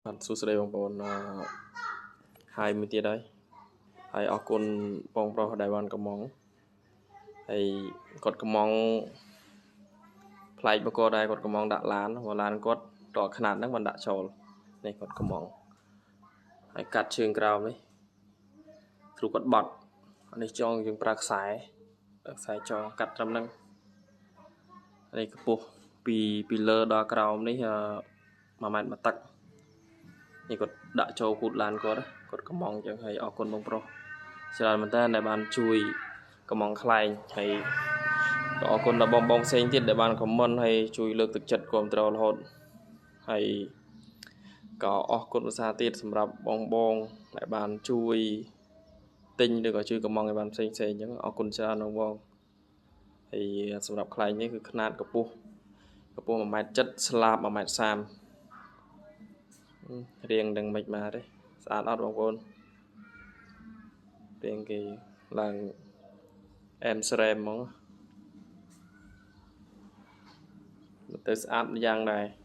បាទសួស្តីបងប្អូនហើយមួយទៀតហើយហើយអរគុណបងប្រុសដែលបានកំងហើយគាត់កំងប្លែកបកដែរគាត់កំងដាក់ឡានព្រោះឡានគាត់តខ្នាតហ្នឹងបានដាក់ចូលនេះគាត់កំងហើយកាត់ជើងក្រោមនេះគ្រូគាត់បត់នេះចងយើងប្រើខ្សែខ្សែចងកាត់ត្រឹមហ្នឹងនេះកម្ពស់ពីលើដល់ក្រោមនេះ1ម៉ែត្រ1ទឹកនេះគាត់ដាក់ចូលគូតឡានគាត់គាត់កំងចឹងហើយអរគុណបងប្រុសច្រើនមែនតើដែលបានជួយកំងខ្លែងហើយក៏អរគុណដល់បងបងផ្សេងទៀតដែលបានខមមិនហើយជួយលើកទឹកចិត្តគ្រប់គ្រងរហូតហើយក៏អរគុណភាសាទៀតសម្រាប់បងបងដែលបានជួយទិញឬក៏ជួយកំងឲ្យបានផ្សេងផ្សេងអញ្ចឹងអរគុណច្រើនបងបងហើយសម្រាប់ខ្លែងនេះគឺខ្នាតកម្ពស់កម្ពស់1ម៉ែត្រ70ស្លាប1ម៉ែត្រ30រៀងនឹងមិនមកទេស្អាតអត់បងប្អូនរៀងគេឡើងអែមស្រែមហ្មងទៅស្អាតយ៉ាងដែរ។